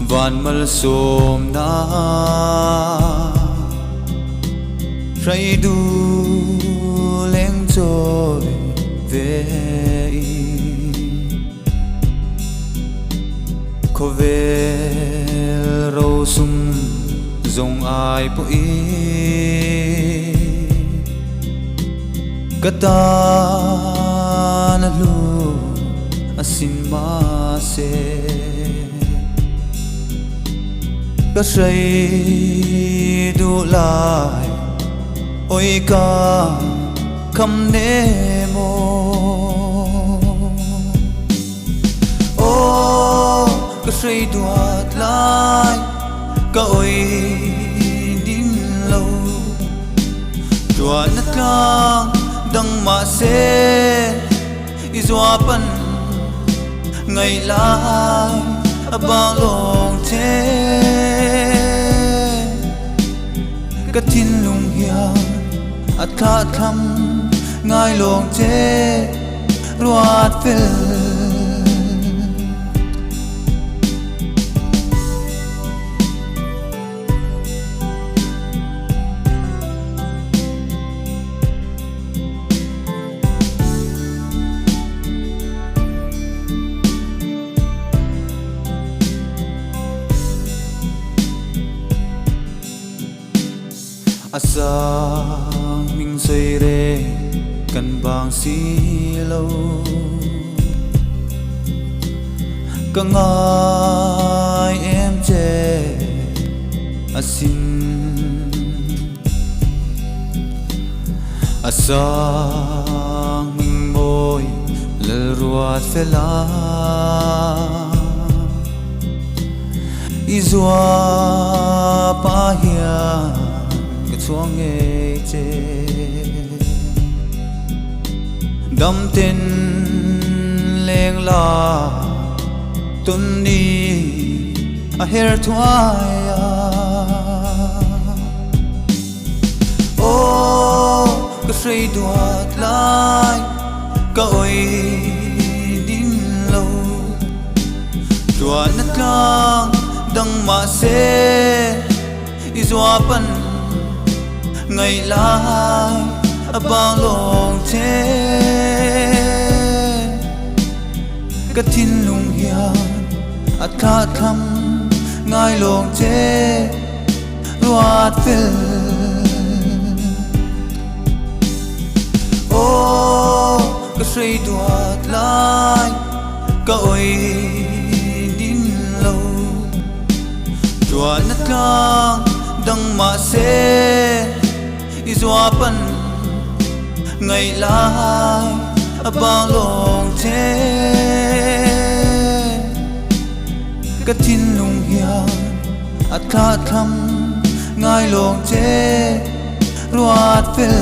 Van malsawmna hrai du leng chawi ve i. Khawvel rosum zawng ai pawhin ka tan a hlu asin mahse ka hrei duh lai awi ka kham nem aw. Aw ka hrei duat lai ka awi din lo Tuan na tlang dang mahse i zuapan ngaih lai a bang lawng che. Ka thinlung hian a thlahthlam ngai lawng che ruat fel. A sang hming sawi reng kan bang si lo. Ka ngai em che asin. A sang hming mawi Lalruat fela I zuapa hian ka chhuang ngei che. Dam ten leng la tawn ni a her thuai a. Aw ka hrei duat lai ka awi din lo. Tuan na tlang dang mahse i zuapan ngaih lai a bang lawng che. Ka thinlung hian a thlahthlam ngai lawng che ruat fel. Aw ka hrei duat lai ka awi din lo. Tuan na tlang dang mahse i zuapan ngaih lai a bang lawng che. Ka thinlung hian a thlahthlam ngai lawng che ruat fel.